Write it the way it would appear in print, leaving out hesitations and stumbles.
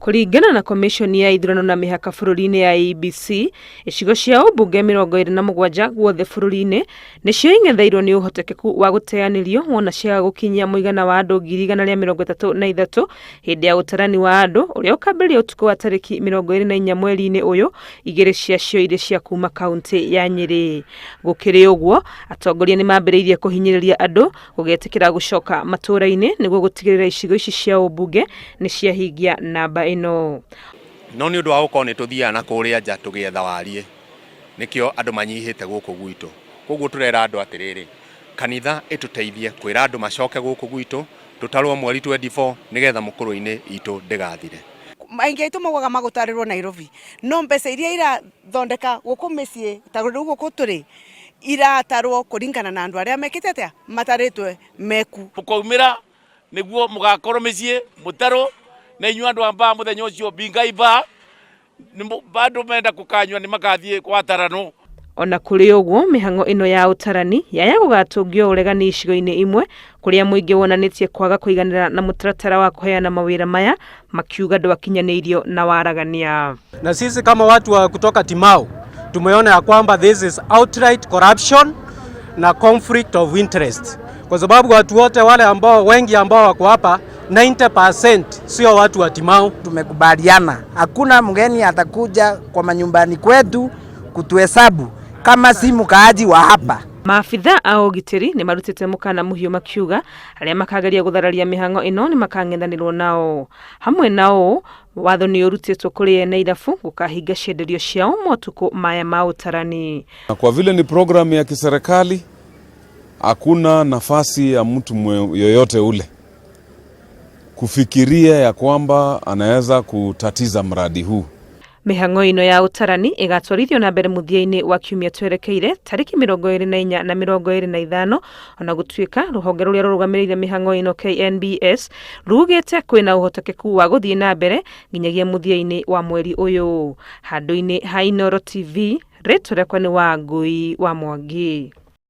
Kũringana na Komishoni ya ithurano na mĩhaka bũrũri-inĩ ya IEBC, icigo cia ũmbunge 27 guothe bũrũri-inĩ nĩcio ing'etheirwo nĩ ũhotekeku wa gũteanĩrio wona ciaga gũkinyia mũigana wa andũ 133,000 hĩndĩ ya ũtarani wa andũ ũrĩa ũkambĩrĩria ũtukũ wa tarĩki 24 mweri-inĩ ũyũ, igĩrĩ ciacio irĩ cia kuma kauntĩ ya Nyĩrĩ. Gũkĩrĩ ũguo, atongoria nĩ mambĩrĩirie kũhinyĩrĩria andũ gũgetĩkĩra gũcoka matũũra-inĩ nĩguo gũtigĩrĩra icigo ici cia ũmbunge nĩ ciahingia namba ĩno. No nĩ ũndũ wa gũkorwo nĩ tũthiaga na kũrĩa nja tũgĩetha wariĩ, nĩkĩo andũ manyihĩte gũkũ gwitũ. Koguo tũrera andũ atĩrĩrĩ, kanitha ĩtũteithie kwĩra andũ macoke gũkũ gwitũ, tũtarwo mweri 24 nĩgetha mũkũrũ-inĩ itũ ndĩgathire. Aingĩ aitũ maugaga magũtarĩrwo Nairobi, no mbeca iria irathondeka gũkũ mĩciĩ ta rĩu gũkũ tũrĩ, iratarwo kũringana na andũ arĩa mekĩte atĩa, matarĩtwe meku. Mũkaumĩra nĩguo mũgakorwo mĩciĩ mũtarwo na inyuĩ andũ a mbaa mũthenya ũcio bingai mbaa bado menda kũkanyua nĩ makathiĩ gwataranwo. Ona kũrĩ ũguo, mĩhang'o ĩno ya ũtarani yaya gũgatũngio ũregani icigo-inĩ imwe kũrĩa mũingĩ wonanĩtie kwaga kũiganĩra na mũtaratara wa kũheana mawĩra maya makiuga ndwakinyanĩirio na waragania. Na sisi kama watu wa kutoka Timau tumeona ya kwamba this is outright corruption na conflict of interest, kwa sababu watu wote wale ambao wengi ambao wako hapa 90% sio watu wa Timau. Tumekubaliana hakuna mgeni atakuja kwa manyumbani kwetu kutuhesabu kama si mkaaji wa hapa. Maabitha a ũgitĩri nĩ marutĩte mũkana mũhiũ makiuga arĩa makageria gũthararia mĩhang'o ĩno nĩ makang'ethanĩrwo nao. Hamwe na ũũ, watho nĩ ũrutĩtwo kũrĩ ene irabu gũkahinga cienderio ciao motukũ maya ma ũtarani. Na kwa vile ni programu ya kiserikali, hakuna nafasi ya mtu yoyote ule kufikiria ya kwamba anaweza kutatiza mradi huu. Mĩhang'o ĩno ya ũtarani ĩgatwarithio na mbere mũthia-inĩ wa kiumia twerekeire tarĩki 24 na 25, ona gũtuĩka rũhonge rũrĩa rũrũgamĩrĩire mĩhang'o ĩno KNBS rugĩte kwĩna ũhotekeku wa gũthiĩ na mbere nginyagia mũthia-inĩ wa mweri ũyũ. Handũ-inĩ ha Inooro TV, rĩtwa rĩakwa nĩ Wangũi wa Mwangi.